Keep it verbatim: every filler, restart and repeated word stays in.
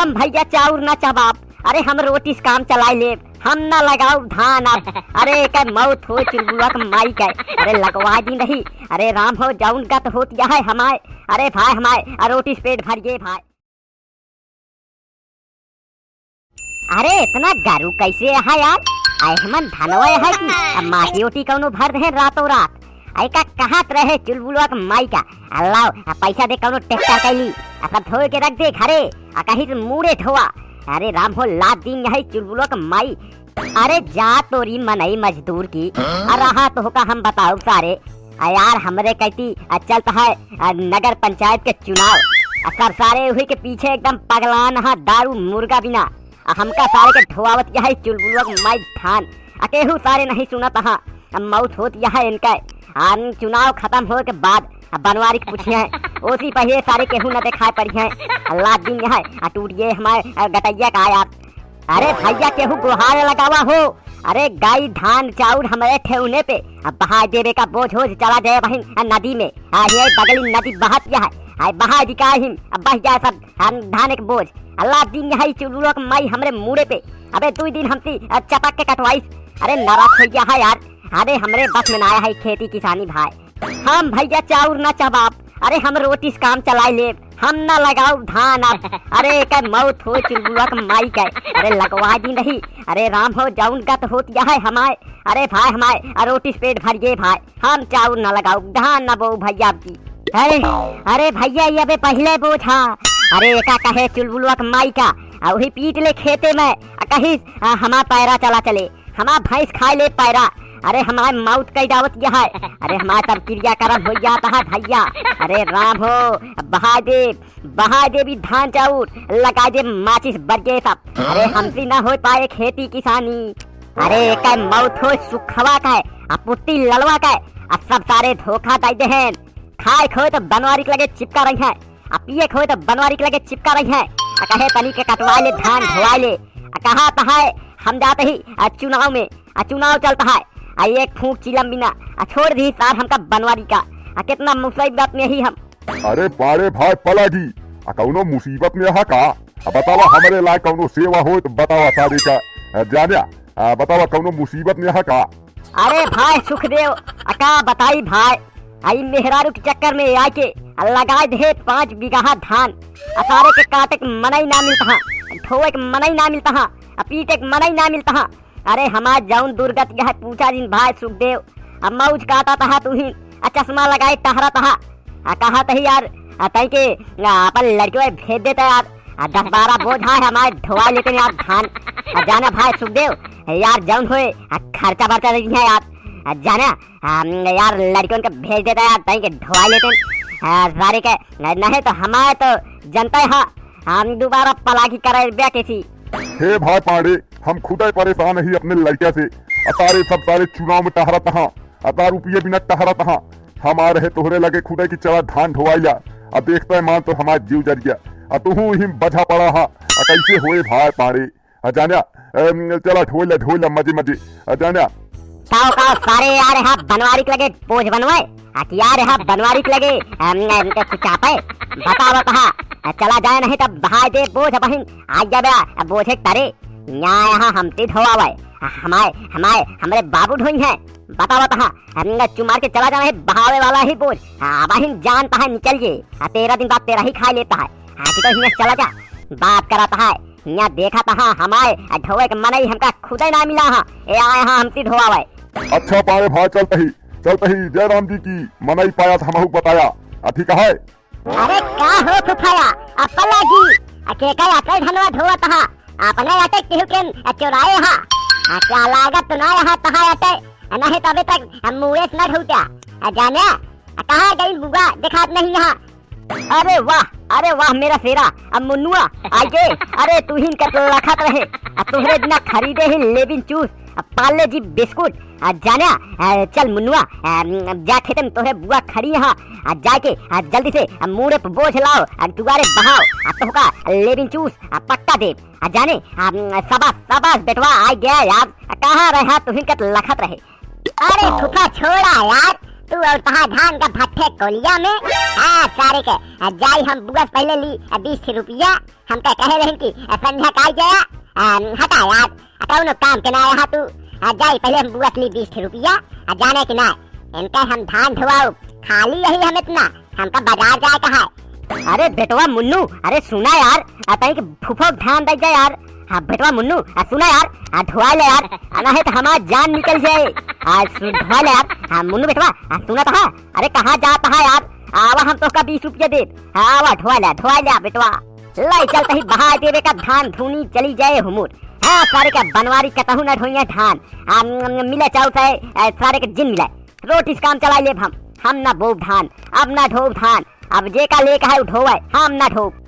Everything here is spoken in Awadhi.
हम भइया चाउर ना चबाब, अरे हम रोटी से काम चलाइ लेब, हम ना लगाउब धान अब। अरे एकर मौत होइ चुलबुलवा के माई के, अरे लगवाइ दिन रही। अरे राम हो जउन गत होत यहै हमार, अरे भाई हमार, अ रोटी से पेट भरिये भाई। अरे इतना गरु कइसे अहा यार? अइ हमन धनवा अहा कि अब माटी ओटी कउनो भर देहें रातों रात। अइ का कहत रहे चुलबुलवा के माई का, अ लाव, अ पइसा दे कउनो ट्रैक्टर कइ ली, अ सब धोइ के रख दे घरे, अ कहिस मूड़े धोवा। अरे राम हो लात दिन यहै चुलबुलवा के माई। अरे जा तोरी मनई मजदूर की, अ रहा तोहका हम बताउब सारे, अ यार, हमरे कइती, अ, चलत है, अ, नगर पंचायत के चुनाव। अ, सब सारे उही के पीछे एकदम पगलान हा दारू मुर्गा बिना। अ, हमका सारे के ढोआवत यहै चुलबुलवा के माई धान। अ, केहू सारे नहीं सुनत हा। अ, मौत होत यहै इनके। अ, चुनाव खतम होइ के बाद, अ, बनवारी के पूछिहैं। ओसी पहिले सारे केहू न देखाइ परिहैं। अ, लात दिन यहै। अ, टूटिये हमार, अ, गटइया का यार। अरे भइया, केहू गोहार लगावा हो। अरे गाई धान चाउर हमरे ठेहुने पे, अब बहाइ देबे का बोझ ओझ चला जाए बहिन, आ नदी में। आ ये बगली नदी बहत यहै, आइ बहाइ दिकाहिन, अब बह जाए सब धान, धान एक बोझ। अल्लाह दिन यहै चुलबुलवा के माई हमरे मूड़े पे। अबे दुइ दिन हमसे, अ, चपक के कटवाइस। अरे नरक होइ गया है यार। अरे हमरे बस में ना आया है खेती किसानी भाई। हम भइया चाउर ना चबाब, अरे हम रोटी से काम चलाइ लेब, हम ना लगाउब धान अब। अरे एकर मौत होइ चुलबुलवा के माई के, अरे लगवाइ दिन रही। अरे राम हो जउन गत होत यहै हमार, अरे भाई हमार, अ रोटी से पेट भरिये भाई, हम चाउर ना लगाउब, धान ना बोउब भइया अब की। अरे, अरे भइया, ये अबे पहिले बोझ हा। अरे एका कहे चुलबुलवा के माई का, अ उही पीट ले खेते में, अ कहिस, अ हमार पैरा चला चले। हमार भैंस खाइ ले पैरा। अरे हमार मौत कइ डावत यहै। अरे हमार सब किरिया करम होइ जात है भइया। अरे राम हो, बहाइ देब, बहाइ देब ई धान चाउर, लगाइ देब माचिस बरिये सब। अरे हमसे ना होइ पाए खेती किसानी। अरे एकर मौत होइ सुखवा के, अ पुत्ती ललवा के, अ सब सारे धोखा दइ देहेन। खाए खोए तो बनवारी के लगे चिपका रहिहैं, अ पिए खोए तो बनवारी के लगे चिपका रहिहैं। अ कहे तनी के कटवाइ ले धान ढोवाइ ले, अ कहत है हम जात ही, अ चुनाव में, अ चुनाव चलत है, अ एक फूंक चिलम बिना, अ छोड़ दिहिस सार हमका बनवारी का, अ केतना मुसीबत में ही हम। अरे पाड़े भाई पलागी, अ कउनो मुसीबत में अहा का? अ बतावा हमरे लायक कउनो सेवा होइ तो बतावा सारे का, अ जान्या, अ बतावा कउनो मुसीबत में अहा का? अरे भाई सुखदेव, अ का बताई भाई, अ ई मेहरारू के चक्कर में आइके, अ लगाइ देहे पाँच बिगहा धान, अ सारे के काटे के मनई ना मिलत हा, ढोए के मनई ना मिलत हा, अ पीटे के मनई ना मिलत हा। अरे हमार जउन दुर्गति यहै पूछा जिन भाई सुखदेव, अ मौज काटत हा तुहिन, अ चश्मा लगाइ टहरत हा, अ कहत ही यार, अ तइ के, अ अपन लड़कियो भेज देता यार, अ दस बारह बोझ है हमार ढोवाइ लेते यार धान, अ जान्या भाई सुखदेव, यार जउन होइ, अ खर्चा बर्चा नहीं है यार, अ जान्या, अ यार लड़कियों के भेज देता यार तइ के ढोवाइ लेते, अ सारे के, नहीं तो हमार तो जनता है, हम दुबारा पलागी करे ब्या किसी। हे भाई पांडे, हम खुदै परेशान ही अपने लड़का से। अ सारे सब सारे चुनाव में टहरत हा, अ दारू पिए बिना टहरत हा। हमार है तोहरे लगे खुदै कि चला धान ढोवाइ ला। अ देखत है मान तो हमार जीव जरि गया। अ तुहू ही बझा पड़ा हा। अ कइसे होए भाई पांडे? अ जान्या, अम, चला ढोइ ला, ढोइ ला, मजे मजे। अ जान्या। ताओ का सारे यार हा बनवारी के लगे बोझ बनवाए। अ कि यार हा बनवारी के लगे, अम, अम, के कुचापे। बतावत हा। अ चला जाए नहीं तब बहाइ दे बोझ बहिन। आ जाबे, अ बोझे तरे। न्याय हा हमती ढोवावे। अ हमाए, हमाए, हमरे बाबू ढोइहैं। बतावत हा। हम चुमार के चला जाए बहावे वाला ही बोझ। अ बहिन जानत है निकल जे। अ तेरह दिन बाद तेरह ही खाइ लेत है। अ कि तो हियाँ चला जा। बात करत है। हियाँ देखत हा हमाए, अ ढोवे के मनई हमका खुदै ना मिला हा। ए आए हा हमती ढोवावे। अच्छा पाए भाई, चलत ही, चलत ही, जय राम जी की मनई पाया त हमहू बताया। अ ठीक है। अरे का हो फुफाया, अ पलागी, अ के का अतै धनवा ढोवत हा? अपने अतै केहू के, अ चोराए हा? अ का लागत तो ना रहा तहा अतै, अ नहीं तबे तक, अ मुएस न ढोवता। अ जान्या, अ कहाँ गइल बुआ, देखात नहीं यहाँ। अरे वाह, अरे वाह मेरा शेरा, अब मुन्नुआ, आइगे, अरे तुहिन का तो लखत रहे, अब तोहरे बिना खरीदे ही लेबिन चूस, अब पार्ले जी बिस्कुट, आ जान्या, आ चल मुन्नुआ, आ जा खेते में तोहरे बुआ खड़ी हा, आ जाके, आ जल्दी से, आ मूड़े पे बोझ लाओ, आ दुआरे बहाओ, आ तोहका लेबिन चूस, आ पक्का देब, आ जाने, आ शाबाश, शाबाश बेटवा, आ गया यार, आ कहाँ रहा तुहिन का तो लखत रहे। अरे फूफा छोड़ा यार, तू और तहा धान का भट्ठे कोलिया में। हाँ, सारे के, आ, जाई हम बुअस पहले ली, आ, बीस रुपया। हमका कहे रहन कि, आ, संध्या का आई गया, आ, हटा यार, आ, कौनो काम के ना आया तू। आ, जाई पहले हम बुअस ली बीस रुपया, आ, जाने कि ना, इनका हम धान ढोवाओ, खाली यही हम इतना, हमका बाजार जाए का है। अरे बेटवा मुन्नू, अरे सुना यार, आ, तनिक फुफो के धान दे जा यार। हाँ बेटवा मुन्नू, आ, सुना यार, आ, ढोवा ले यार, आ, नहीं तो हमार जान निकल जाए। आ, सु-, ढोवा ले यार, हाँ मुन्नू बेटवा, आ, सुना तो है, अरे कहाँ जाता है यार, आवा हम तोहका बीस रुपया देब, हाँ आवा ढोवा ले, ढोवा ले बेटवा। लाई चलते ही बहा देवे का धान धुनी चली जाए हुमुर। हाँ सारे का बनवारी कतहू ना ढोइया धान, आ, म-, म-, मिले चाउर से, आ, सारे के जिन मिले, रोटी से काम चलाई लेब हम, हम ना बोब धान, अब ना ढोब धान, अब जे का लेके है उ ढोवे, हम ना ढोब।